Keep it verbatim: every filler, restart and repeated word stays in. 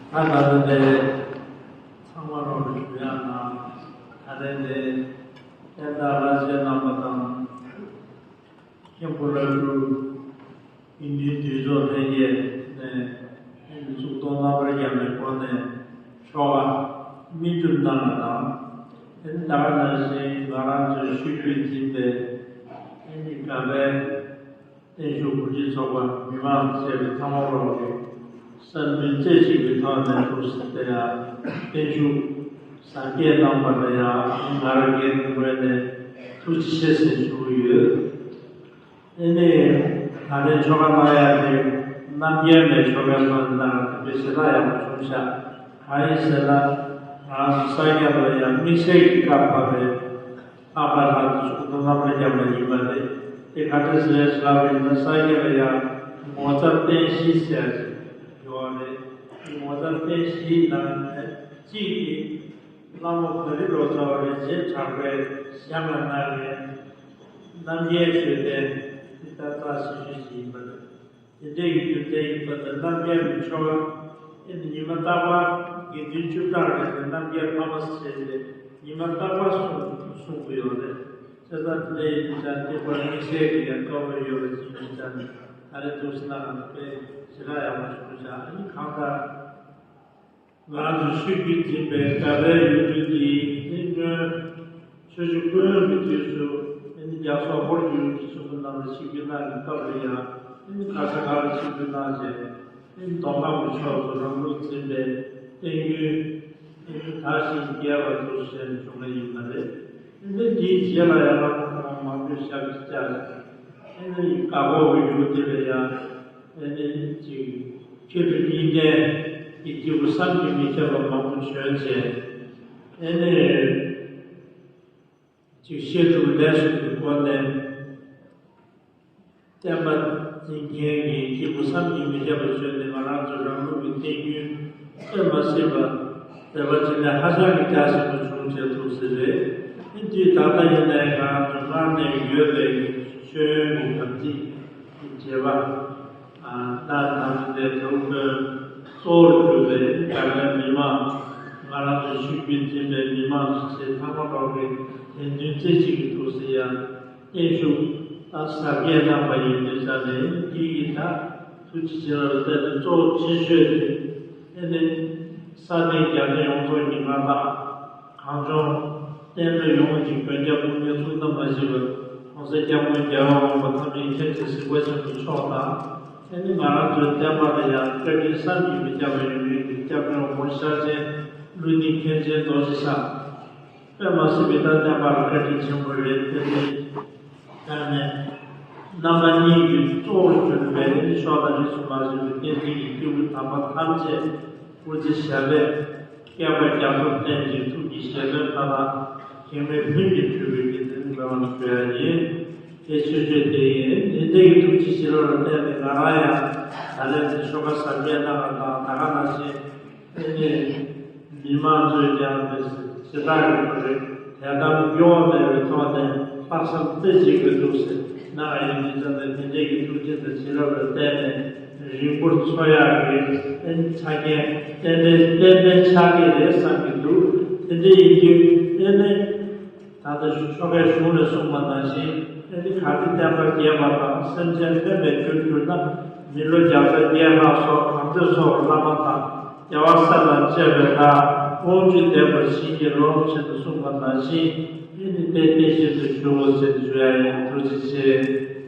ད་ལྟ་དེ་ཚང་མ་རོགས་ཞུ་ཡག་ན། ད་རེས་དེ་བསྟན་བདག་ལྷ་རྗེ་རྣམ་པ་དང་། མཁན་པོ་ལྷ་སྒྲུབ། དགེ་འདུན་འདུས་ཚོགས་ལྷན་རྒྱས་ནས་གཙུག་ཏོར་རྣམ་པར་བརྒྱངས་པའི་སྒོ་ནས་ཆོ་ག་སྨིན་གྲུབ་གནང་བ་དང་། དེ་ནི་ད་ག་ནང་བཞིན་ང་རང་ཚོའི་ཆོས་བརྒྱུད་འཛིན་པའི་དེ་ནི་དགའ་བའི་བརྟན་བཞུགས་གུས་བརྩི་ཚོགས་པ་མི་མང་བཅས་པའི་ཚང་མ་རོགས་ཀྱིས་བསམ་འདུན་རྩེ་གཅིག་གི་ཐོག་ནས་ཐུགས་སུ་དེ་ཡང་བརྟན་བཞུགས་གཟབ་རྒྱས་གནང་བ་ལ་ཡང་ང་རང་སྒེར་གྱི་ངོས་ནས་ཐུགས་རྗེ་ཆེ་ཟེར་ཞུ་གི་ཡོད། ཨ་ནི། ད་ལྟའི་ཆོ་ག་གནང་ཡག་དེ་རྣམ་རྒྱལ་མའི་ཆོ་གའི་ནང་ལ་དེ་དཔེ་ཞེ་དྲག་ཡག་པོ་བྱུང་ཤག་གང་ཡིན་ཟེར་ན། ང་རང་ཚོ་ས་སྐྱ་ལ་ཡང་དམིགས་བསལ་གྱི་བཀའ་ཕབ་པའི་ལྷག་པར་ལྷག་ཏུ་ཚོགས་གཙོ་རྣམ་པར་བརྒྱངས་པ་ཡིན་པ་རེད། དེ་ག་འདྲ་ཟེར་ལབ་པ་ཡིན་ན། ས་སྐྱ་ལ་ཡང་ངོ་མཚར་རྟེན་བཞི་ཟེར་ཡག་ཅིག་ཡོད་རེད། ངོ་མཚར་རྟེན་བཞིའི་ནང་ནས་གཅིག་གིས། བླ་མ་བ་རི་ལོ་ཙཱ་བ་རིན་ཆེན་གྲགས་པའི་ཞལ་ནས་གནང་བའི་རྣམ་རྒྱལ་མཆོད་རྟེན་འདི་ལྟར་རྩ་ཆེ་ཤོས་ཤིག་ཡིན་པ་རེད། དེ་འདྲའི་རྒྱུ་མཚན་ཡིན་པ་དང་། རྣམ་རྒྱལ་གྱི་ཆོ་ག་ཨེ་ནི་ཉི་མ་རྟག་པར་དགེ་འདུན་བཅུ་གྲངས་རེ་ནས་རྣམ་རྒྱལ་ཕ་མ་བྱས་ཏེ་ཉི་མ་རྟག་པར་གསུང་གསུང་གི་ཡོད་རེད། བྱས་ཙང་དེ་འདྲའི་ཡིན་ཙང་དེ་སྐོར་དམིགས་བསལ་གྱི་ཡང་སྐལ་བ་ཡོད་པ་ཅིག་ཡིན་ཙང་། ད་རེས་ཐུགས་སྣང་དཔེ་ཞེ་དྲག་ཡག་པོ་བྱུང་ཤག་ཨ་ནི་གང་ལྟར། ང་རང་ཚོ་ཆོས་བརྒྱུད་འཛིན་པའི་དགའ་བའི་ཡུལ་གྲུ་འདིའི་སྔོན་ཆོས་རྗེ་སྐུ་ཡོན་གྱི་དུས་སུ། ཨེ་ནི་རྒྱ་སོག་ཧོར་གྱི་ཡུལ་གྱི་ཆོས་པ་རྣམས་ལ་ཆིབས་བསྒྱུར་གནང་བའི་སྐབས་ལ་ཡང་། ཨེ་ནི་ག་ས་ག་ལ་ཆིབས་བསྒྱུར་གནང་བྱས། ཨེ་ནི་མདོ་ཁམས་ཀྱི་ཕྱོགས་སུ་རང་ལུགས་འཛིན་པའི་བསྟན་རྒྱུན་ཨེ་ནི་དར་ཞིང་རྒྱས་པ་དུ་བྱས་ནས་བྱུང་བ་ཡིན་པ་རེད། ཨེ་ནི་དེའི་རྗེས་ལ་ཡང་བླ་མ་ཁོང་མང་པོས་ཞབས་ཕྱི་བཅགས། ཨེ་ནི་རྒད་པོ་གི་ཡུལ་དེ་ལ་ཡང་། ཨེ་ནི་ཅིག་མཁས་གྲུབ་གཉིས་ལྡན་གྱི་སྐྱེས་བུ་བསམ་གྱིས་མི་ཁྱབ་པ་མང་པོ་བྱོན་བྱས། ཨེ་ནི་ཅིག་བཤད་སྒྲུབ་ལས་གསུམ་གྱི་སྒོ་ནས་བསྟན་པ་འཛིན་མཁན་གྱི་སྐྱེས་བུ་བསམ་གྱིས་མི་ཁྱབ་པ་བྱོན་ཏེ། ང་རང་ཚོ་རང་ལུགས་ཀྱི་བསྟན་རྒྱུན་དཔེ་མ་སྲིད་པ་དད་པ་བྱེད་མཁན་ཧ་ཅང་གི་རྒྱ་ཆེན་པོ་བྱུང་བྱས་ཐུགས་སྲས་རེད། ཨེ་ནི་དུས་ད་ལྟ་ཡིན་ནའི་ང་རང་ཚོ་སྔར་ནས་ཡོད་པའི་ཤེས་ཡོན་གྱི་དམ་ཚིག་གི་བྱེད་པ། ཨ། ད་དམ་ཚིག་དེ་དེ་ཀུན་གཙོ་བོར་གྱུར་པའི་དགའ་ལྡན་མི་མང་། ང་རང་ཚོའི་ཆོས་བརྒྱུད་འཛིན་པའི་མི་མང་ཚོ་ཚང་མ་ལོག་གི་དད་འདུན་རྩེ་གཅིག་གི་ཐུགས་སུ་ཡང་བརྟན་བཞུགས་དང་གཟབ་རྒྱས་གནང་བ་ཡིན་པའི་ཆ་ནས། དེ་ཡི་ད་ཐུགས་རྗེ་ཆེ་ལ་བརྟེན་ནས་གཙོ་ཆེ་ཤོས་དེ་ཨེ་ནི་ས་སྟེང་རྒྱ་ཆེན་ཡོངས་རྫོགས་ཀྱི་མངའ་བདག་གངས་ལྗོངས་བསྟན་འགྲོ་ཡོངས་ཀྱི་མགོན་སྐྱབས་དབུ་མའི་གཙུག་ན་མ་མཆིས་པ་༸གོང་ས་༸སྐྱབས་མགོན་རྒྱལ་བ་དབང་པོ་ཐམས་ཅད་མཁྱེན་ཅིང་གཟིགས་པ་ཆེན་པོ་མཆོག་དང་། ཨེ་ནི་ང་རང་ཚོའི་བསྟན་པ་ལ་ཡང་བཀའ་དྲིན་བསམ་གྱིས་མི་ཁྱབ་པ་ཡོད་མཁན་གྱི་སྐྱབས་མགོན་ངོར་ཤར་ཆེན་ཀླུ་སྡིངས་མཁན་ཆེན་རྡོ་རྗེ་ཤག་དཔེ་མ་སྲིད་པའི་ད་བསྟན་པ་ལ་བཀའ་དྲིན་ཆེན་པོ་རེད། དེ་ནི་ཡང་ནས་རྣམ་པ་གཉིས་ཀྱི་གཙོ་བོར་གྱུར་པའི་ཕྱོགས་དང་རིས་སུ་མ་ཆད་པའི་བསྟན་འཛིན་གྱི་སྐྱེས་བུ་དམ་པ་ཐམས་ཅད་སྐུ་ཚེ་ཞབས་པད་བསྐལ་པ་རྒྱ་མཚོར་བརྟན་ཅིང་ཐུགས་ཀྱི་བཞེད་དོན་མཐའ་དག་གེགས་མེད་ལྷུན་གྱིས་གྲུབ་པའི་དགེ་འདུན་ལ་ཞུ་ཡ་ཡིན། དེ་ཆོས་སྤྱོད་དེ་ཡིན། དེ་འདྲའི་ཐུགས་རྗེ་ཆེ་ལ་བརྟེན་ནས་ང་རང་ཡང་ད་ལན་དུ་ཆོ་ག་གཟབ་རྒྱས་གནང་བ་དང་། ད་ག་ནང་བཞིན་ཨེ་ནི་མི་མང་ཚོས་ཀྱང་དེ་ཞེ་དྲག་གི་ཁོ་རེ་དད་དམ་སྐྱོ་བ་མེད་པའི་ཐོག་ནས་ལྷག་བསམ་རྩེ་གཅིག་གིས་ཐུགས་སེ་གནང་བ་ཡིན་དུས་ཙམ་ནས། དེ་འདྲའི་གི་ཐུགས་རྗེ་དང་བྱིན་རླབས་ལ་བརྟེན་ནས་རིང་པོར་འཚོ་ཡག་གི་ཨེ་ནི་ཆ་རྐྱེན་ཏན་ཏན་ཏན་ཏན་ཆགས་ཀྱི་རེད་བསམ་གྱི་འདུག་དེ་འདྲ་ཡིན་དུས་ཨེ་ནི། ད་ལྟ་ཆོ་གའི་གཞུང་ལས་གསུངས་པ་ནང་བཞིན། ཨེ་ནི་གལ་ཏེ་བསྟན་པ་རྒྱས་པ་དང་སེམས་ཅན་ཕན་པའི་རྒྱུར་གྱུར་ན། མི་ལོ་བརྒྱ་རྩ་བརྒྱད་ལྷག་སོགས་གང་འདོད་སོགས་བླ་མ་དང་རྒྱལ་བ་སྲས་དང་བཅས་པའི་བདག་དབང་བཅུ་ལྡན་པར་བྱིན་གྱིས་རློབས་ཞེས་གསུངས་པ་ནང་བཞིན། ཨེ་ནི་དེ་དེ་བཞིན་དུ་ཞུའོ་ཞེས་ཞུ་ཡ་ཡིན། ཐུགས་རྗེ་ཆེ།